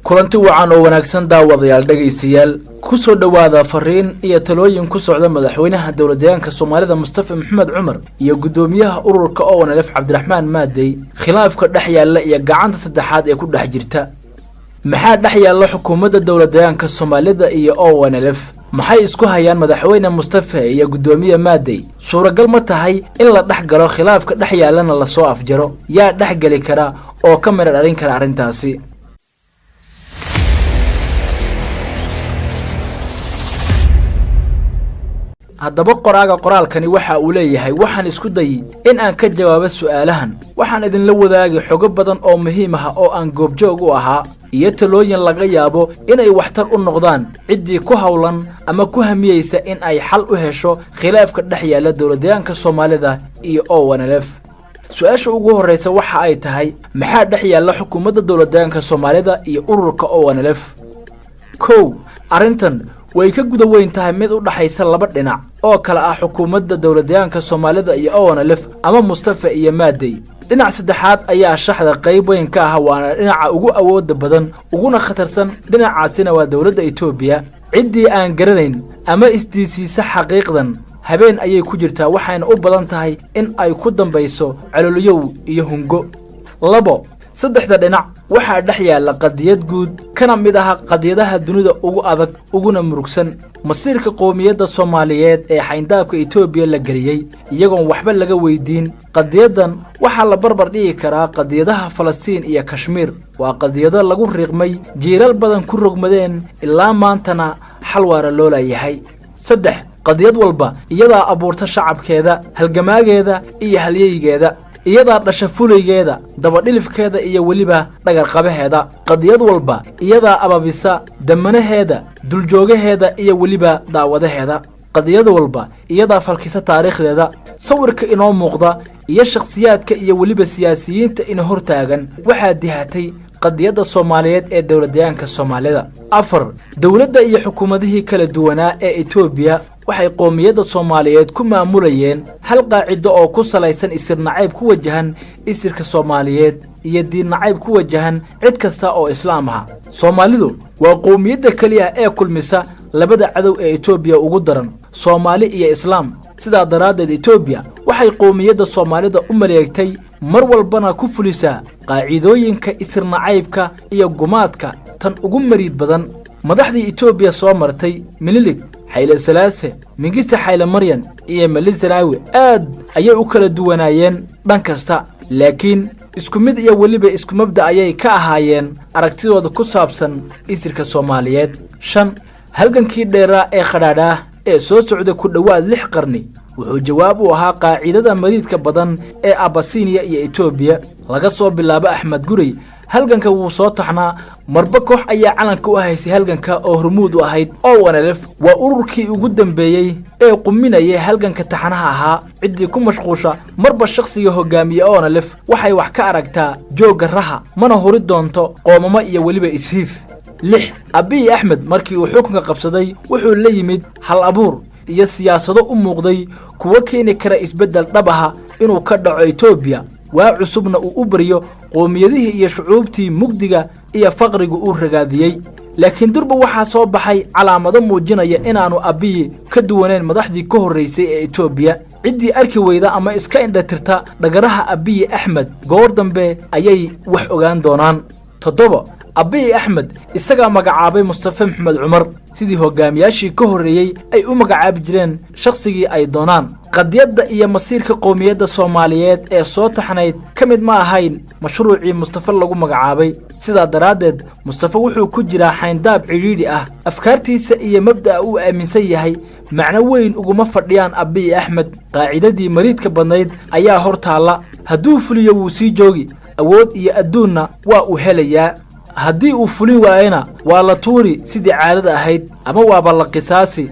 Kulanti wacan oo wanaagsan, daawadayaal, dhegaystayaal, ku soo dhowaada fariin iyo talooyin ku socda madaxweynaha Dowladdeegaanka Soomaalida Mustafa Maxamed Cumar iyo guddoomiyaha ururka ONLF Cabdiraxmaan Maadey, khilaafka dhex yaalla iyo gacanta saddexaad ee ku dhex jirta. Maxaa dhex yaalla xukuumadda Dowladdeegaanka Soomaalida iyo ONLF? Maxay isku hayaan madaxweyne Mustafe iyo guddoomiye Maadey? Suuragal ma tahay in la dhex galo, khilaafka dhex yaallana lasoo afjaro? Yaa dhex geli kara oo ka midha dhalin kara arrintaasi? Haddaba qoraaga qoraalkani waxa uu leeyahay: waxaan isku dayey in aan ka jawaabo su'aalahan. Waxaan idinla wadaagay xogo badan oo muhiim ah oo aan goobjoog u ahaa iyo talooyin laga yaabo inay waxtar u noqdaan ciddii ku howlan ama ku hamiyeysa in ay xal u hesho khilaafka dhex yaalla Dowladdeegaanka Soomaalida iyo ONLF. Su-aasha ugu horraysa waxa ay tahay: maxaa dhex yaalla xukuumadda Dowladdeegaanka Soomaalida iyo ururka ONLF? Kow, arrintan way ka guda weyn tahay mid u dhaxaysa laba dhinac oo kale ah xukuumadda Dowladdeegaanka Soomaalida iyo ONLF ama Mustafa iyo Maadey. Dhinac saddexaad ayaa shaxda qayb weyn ka ah, waana dhinaca ugu awooda badan uguna khatarsan. Dhinacaasina waa dowladda Itoobiya. Ciddii aan garanayn ama isdiisiisa xaqiiqdan habeen ayay ku jirtaa, waxayna u badan tahay in ay ku dambayso caloolyow iyo hungo. Labo, saddexda dhinac waxaa dhex yaalla qadiyad guud, kana mid aha qadiyadaha dunida ugu adag uguna murugsan: masiirka qowmiyadda Soomaaliyeed ee xayndaabka Itoobiya la geliyey iyagoon waxba laga weydiin. Qadiyaddan waxaa la barbar dhigi karaa qadiyadaha Falastiin iyo Kashmiir. Waa qadiyado lagu riiqmay, jiilal badan ku rogmadeen, ilaa maantana xal waara loo laayahay. Saddex, qadiyad walba iyadaa abuurta shacabkeeda, halgamaageeda iyo halyeygeeda, iyadaa dhasha fulaygeeda, dabadhilifkeeda iyo weliba dhagarqabaheeda. Qadiyad walba iyadaa ababisa damanaheeda, duljoogaheeda iyo weliba daawadaheeda. Qadiyad walba iyadaa falkisa taariikhdeeda. Sawirka inoo muuqda iyo shakhsiyaadka iyo weliba siyaasiyiinta ina hortaagan waxaa dihatay qadiyadda Soomaaliyeed ee Dowladdeegaanka Soomaalida. Afar, dowladda iyo xukuumadihii kala duwanaa ee Itoobiya waxay qoomiyadda Soomaaliyeed ku maamulayeen hal qaacido oo ku salaysan isir nacayb ku wajahan isirka Soomaaliyeed iyo diin nacayb ku wajahan cid kasta oo islaam aha. Soomaalidu waa qowmiyadda keliya ee kulmisa labada cadow ee Itoobiya ugu daran, Soomaali iyo Islaam. Sidaa daraaddeed, Itoobiya waxay qowmiyadda Soomaalida u maleegtay, mar walbana ku fulisaa qaacidooyinka isir nacaybka iyo gumaadka tan ugu mariid badan. Madaxdii Itoobiya soo martay, Minilig, Xayle Salaase, Mingista Xayle Maryan iyo Melisanaawi, aad ayay u kala duwanaayeen dhan kasta, laakiin isku mid iyo weliba isku mabda ayay ka ahaayeen aragtidooda ku saabsan isirka Soomaaliyeed. Shan, halgankii dheeraa ee khadhaadhaah ee soo socda ku dhowaad 6 qarni wuxuu jawaab u ahaa qaacidada mariidka badan ee Abasiiniya iyo Itoobiya. Laga soo bilaabo Axmed Gurey, halganka wuu soo taxnaa. Marba koox ayaa calanka u haysay halganka oo hormuud u ahayd. ONLF waa ururkii ugu dambeeyey ee quminayay halganka taxanaha ahaa. Ciddii ku mashquusha marba shakhsiga hogaamiye ONLF waxay wax ka aragtaa joogga raha, mana huri doonto qoomamo iyo weliba ishiif. Lix, Abiy Axmed markii uu xukunka qabsaday wuxuu la yimid hal abuur iyo siyaasado u muuqday kuwo keeni kara isbeddel dhab aha inuu ka dhaco Itoobiya, waa cusubna uu u baryo qoomiyadihii iyo shucuubtii mugdiga iyo faqrigu uu ragaadiyey. Laakiin durba waxaa soo baxay calaamado muujinaya inaannu Abiyi ka duwanayn madaxdii ka horraysay ee Itoobiya. Ciddii arki weyda ama iska indhatirta dhagaraha Abiyi Axmed goor dambe ayay wax ogaan doonaan. Toddoba, Abiy Axmed isagaa magacaabay Mustafe Maxamed Cumar, sidii hogaamiyaashii ka horreeyey ay u magacaabi jireen shakhsigii ay doonaan. Qadiyadda iyo masiirka qowmiyadda Soomaaliyeed ee soo taxnayd ka mid ma ahayn mashruucii Mustafe lagu magacaabay. Sidaa daraaddeed, Mustafe wuxuu ku jiraa xayndaab cidhiidhi ah. Afkaartiisa iyo mabda'a uu aaminsan yahay macno weyn uguma fadhiyaan Abiy Axmed. Qaacidadii mariidka badnayd ayaa hor taalla: hadduu fuliyo wuu sii joogi, awood iyo adduunna waa uu helayaa; haddii uu fulin waayena waa la tuuri sidii caadada ahayd ama waaba la qisaasi.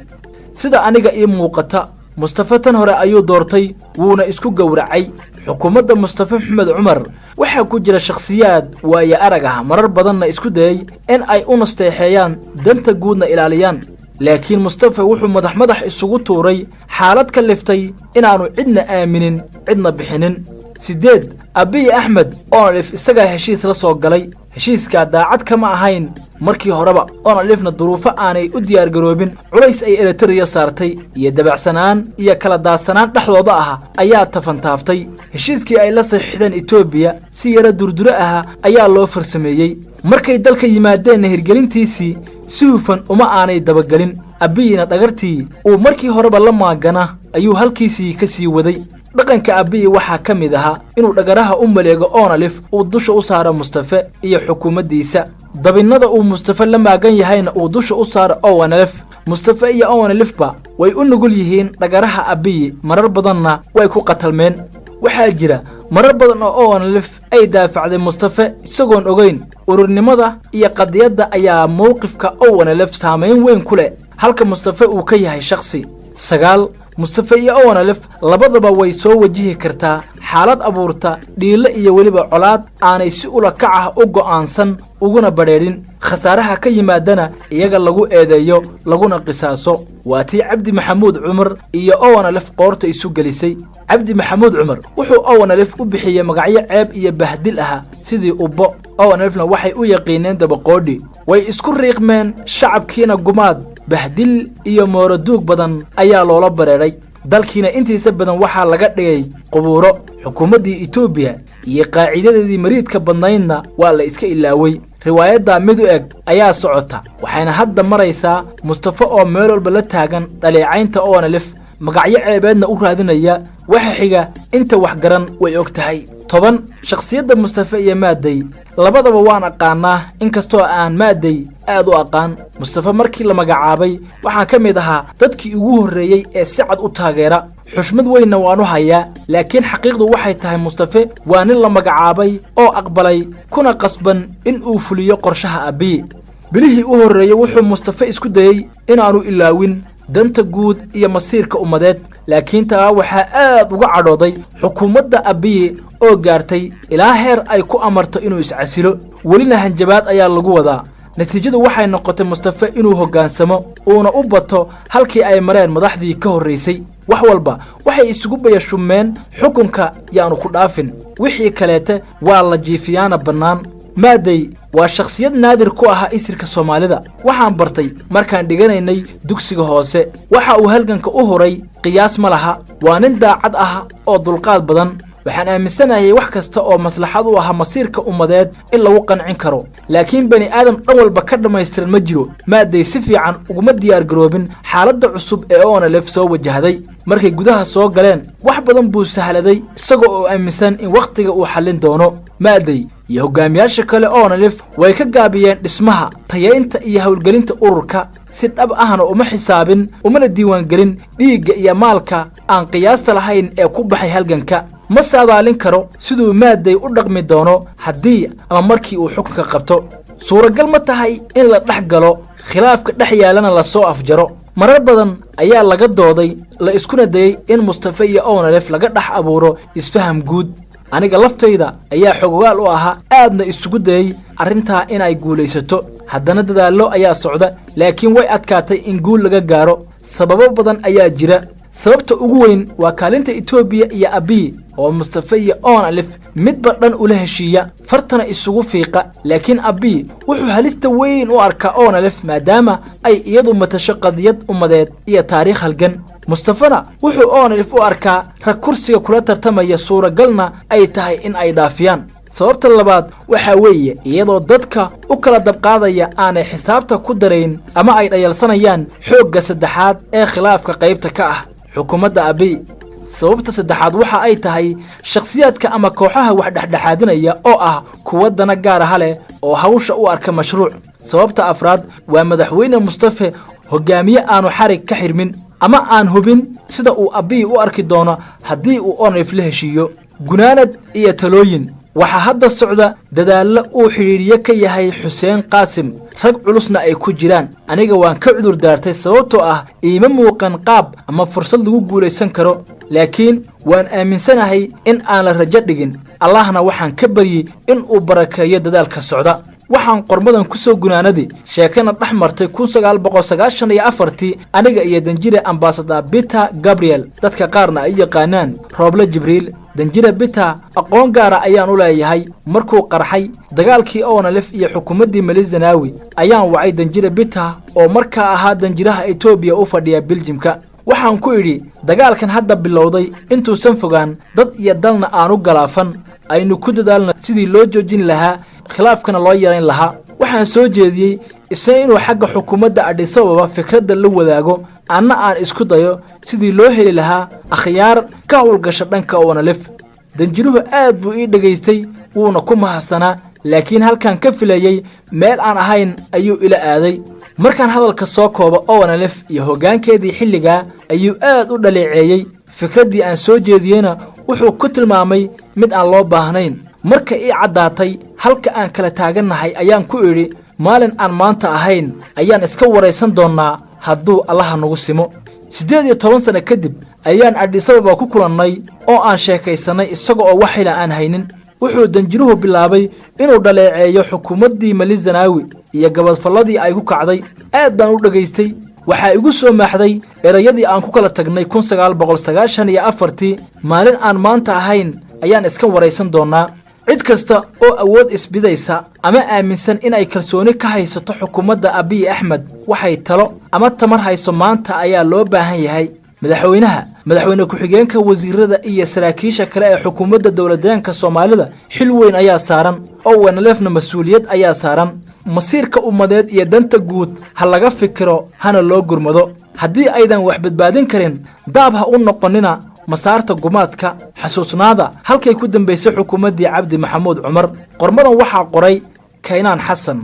Sida aniga ii muuqata, Mustafe tan hore ayuu doortay, wuuna isku gowracay. Xukuumadda Mustafe Maxamed Cumar waxaa ku jira shakhsiyaad waaye arag ah, marar badanna isku dayey in ay u nasteexeeyaan, danta guudna ilaaliyaan, laakiin Mustafe wuxuu madax madax isugu tuuray xaalad ka liftay inaannu cidna aaminin, cidna bixinin. Siddeed, Abiy Axmed ONLF isagaa heshiis la soo galay. Heshiiskaa daacad kama ahayn markii horeba ONLF-na. Duruufo aanay u diyaargaroobin, culays ay Eritreya saartay iyo dabacsanaan iyo kala daadsanaan dhexdooda ah ayaa tafantaaftay. Heshiiskii ay la saxiixdeen Etoobiya si yaro durduro ah ayaa loo farsameeyey. Markay dalka yimaadeenna, hirgelintiisii si hufan uma aanay dabagelin. Abiyina dhagartii uu markii horeba la maagana ayuu halkiisii ka sii waday. Dhaqanka Abiyi waxaa ka mid ahaa inuu dhagaraha u maleego ONLF uu dusha u saaro Mustafe iyo xukuumaddiisa, dabinnada uu Mustafe la maagan yahayna uu dusha u saaro ONLF. Mustafe iyo ONLF-ba way u nugul yihiin dhagaraha Abiyi, marar badanna way ku qatalmeen. Waxaa jira marar badan oo ONLF ay daafacday Mustafe isagoon ogeyn. Ururnimada iyo qadiyadda ayaa mowqifka ONLF saamayn weyn ku leh, halka Mustafe uu ka yahay shakhsi. 9, Mustafe iyo ONLF labadaba way soo wajihi kartaa xaalad abuurta dhiilo iyo weliba colaad aanay si ula kac ah u go'aansan uguna badheedhin, khasaaraha ka yimaadana iyaga lagu eedeeyo laguna qisaaso. Waa tii Cabdi Maxamuud Cumar iyo ONLF qoorta isu gelisay. Cabdi Maxamuud Cumar wuxuu ONLF u bixiyey magacyo ceeb iyo bahdil aha, sidii ubbo. ONLF-na waxay u yaqiineen dabaqoodhi. Way isku riiqmeen, shacabkiina gumaad, bahdil iyo mooroduug badan ayaa loola bareedhay. Dalkiina intiisa badan waxaa laga dhigay qubuuro. Xukuumaddii Etoobiya iyo qaaciidadeedii mariidka badnaydna waa la iska ilaawey. Riwaayaddaa mid u eg ayaa socota, waxayna hadda maraysaa Mustafe oo meel walba la taagan dhaleecaynta ONLF, magacyo ceebeedna u raadinaya. Waxa xiga inta wax garan way og tahay. 10, shakhsiyadda Mustafe iyo Maadey labadaba waan aqaanaa, inkastoo aan Maadey aad u aqaan. Mustafe markii la magacaabay waxaan ka mid ahaa dadkii ugu horreeyey ee si cad u taageera, xushmad weynna waan u hayaa. Laakiin xaqiiqdu waxay tahay, Mustafe waa nin la magacaabay oo aqbalay, kuna qasban in uu fuliyo qorshaha Abiyi. Bilihii u horreeyey wuxuu Mustafe isku dayey inaanu ilaawin danta guud iyo masiirka ummadeed, laakiin taa waxaa aad uga cadhooday xukuumadda Abiyi oo gaartay ilaa heer ay ku amarto inuu iscasilo. Welina hanjabaad ayaa lagu wadaa. Natiijadu waxay noqotay Mustafe inuu hoggaansamo, uuna u bato halkii ay mareen madaxdii ka horraysay. Wax walba waxay isugu bayashumeen xukunka yaanu ku dhaafin, wixii kaleete waa la jiifiyaana bannaan. Maadey waa shakhsiyad naadir ku ahaa isirka Soomaalida. Waxaan bartay markaan dhiganaynay dugsiga hoose. Waxa uu halganka u huray qiyaas ma laha. Waa nin daacad ah oo dulqaad badan. Waxaan aaminsanahay wax kasta oo maslaxad u ahaa masiirka ummadeed in lagu qancin karo, laakiin bani aadam dhan walba ka dhammaystiran ma jiro. Maadey si fiican uguma diyaargaroobin xaaladda cusub ee ONLF soo wajahday. Markay gudaha soo galeen wax badan buu sahladay, isaga oo aaminsan in wakhtiga uu xallin doono. Maadey iyo hogaamiyaasha kale ONLF way ka gaabiyeen dhismaha, tayaynta iyo howlgelinta ururka. Si dhab ahna uma xisaabin umana diiwaangelin dhiigga iyo maalka aan qiyaasta lahayn ee ku baxay halganka. Ma saadaalin karo siduu Maadey u dhaqmi doono haddii ama markii uu xukunka qabto. Suuragal ma tahay in la dhex galo, khilaafka dhex yaalana la soo afjaro? Marar badan ayaa laga dooday, la iskuna dayey in Mustafe iyo ONLF laga dhex abuuro isfaham guud. Aniga laftayda ayaa xogogaal u ahaa, aadna isugu dayey arrintaa inay guulaysato. Haddana dadaallo ayaa socda, laakiin way adkaatay in guul laga gaaro. Sababo badan ayaa jira. Sababta ugu weyn waa kaalinta Etoobiya iyo Abiy oo Mustafe iyo ONLF midba dhan ula heshiiya, fartana isugu fiiqa. Laakiin Abiy wuxuu halista weyn u arkaa ONLF, maadaama ay iyadu matasho qadiyad ummadeed iyo taariikh halgan. Mustafena wuxuu ONLF u arkaa rag kursiga kula tartamaya, suuragalna ay tahay in ay dhaafiyaan. Sababta labaad waxaa weeye iyadoo dadka u kala dabqaadaya aanay xisaabta ku darayn ama ay dhayalsanayaan xoogga saddexaad ee khilaafka qaybta ka ah, xukuumadda Abiy. Sababta saddexaad waxa ay tahay shakhsiyaadka ama kooxaha wax dhexdhexaadinaya oo ah kuwa dana gaar aha leh oo hawsha u arka mashruuc. Sababta afraad waa madaxweyne Mustafe, hogaamiye aanu xarig ka xirmin ama aan hubin sida uu Abiy u arki doono haddii uu ONLF la heshiiyo. Gunaanad iyo talooyin: waxaa hadda socda dadaallo uu xidhiidhiye ka yahay Xuseen Qaasim, rag culusna ay ku jiraan. Aniga waan ka cudur daartay, sababtoo ah iima muuqan qaab ama fursad lagu guulaysan karo, laakiin waan aaminsanahay in aan la rajo dhigin. Allahna waxaan ka baryey in uu barakeeyo dadaalka socda. Waxaan qormadan ku soo gunaanadi sheekana dhex martay 1994-tii aniga iyo danjire ambassador Peter Gabriel, dadka qaarna ay yaqaanaan Rooble Jibriil. Danjire Bita aqoon gaara ayaan u leeyahay. Markuu qarxay dagaalkii ONLF iyo xukuumaddii Meles Zenawi ayaan wacay Danjire Bita, oo markaa ahaa danjiraha Etoobiya u fadhiya Biljimka. Waxaan ku idhi, dagaalkan hadda bilowday intuusan fogaan, dad iyo dalna aanu galaafan, aynu ku dadaalno sidii loo joojin lahaa, khilaafkana loo yarayn lahaa. Waxaan soo jeediyey isna inuu xagga xukuumadda Addis Ababa fikradda la wadaago, anna aan isku dayo sidii loo heli lahaa akhyaar ka howlgasha dhanka ONLF. Danjiruhu aad buu ii dhegaystay, wuuna ku mahadsanaa, laakiin halkaan ka filayey meel aan ahayn ayuu ila aaday. Markaan hadalka soo kooba, ONLF iyo hoggaankeedii xilligaa ayuu aad u dhaleeceeyey. Fikraddii aan soo jeediyeyna wuxuu ku tilmaamay mid aan loo baahnayn. Marka ii caddaatay halka aan kala taagannahay ayaan ku idhi, maalin aan maanta ahayn ayaan iska waraysan doonnaa, hadduu Allaha nagu simo. 18 sanno kadib ayaan Addis Ababa ku kulannay oo aan sheekaysannay, isaga oo wax xila aan haynin. Wuxuu danjiruhu bilaabay inuu dhaleeceeyo xukuumaddii Meles Zenawi iyo gaboodfalladii ay ku kacday. Aad baan u dhegaystay. Waxaa igu soo maaxday erayadii aan ku kala tagnay 1994-tii: maalin aan maanta ahayn ayaan iska waraysan doonnaa. Cid kasta oo awood isbidaysa ama aaminsan inay kalsooni ka haysato xukuumadda Abiy Axmed, waxay talo ama tamar hayso maanta ayaa loo baahan yahay. Madaxweynaha, madaxweyne ku-xigeenka, wasiirada iyo saraakiisha kale ee xukuumadda dowladdeegaanka Soomaalida xil weyn ayaa saaran, oo ONLF-na mas-uuliyad ayaa saaran. Masiirka ummadeed iyo danta guud ha laga fikiro, hana loo gurmado. Haddii aydan wax badbaadin karin, daab ha u noqonina masaarta gumaadka. Xasuusnaada halkay ku dambaysay xukuumaddii Cabdi Maxamuud Cumar. Qormadan waxaa qoray Kaynaan Xasan.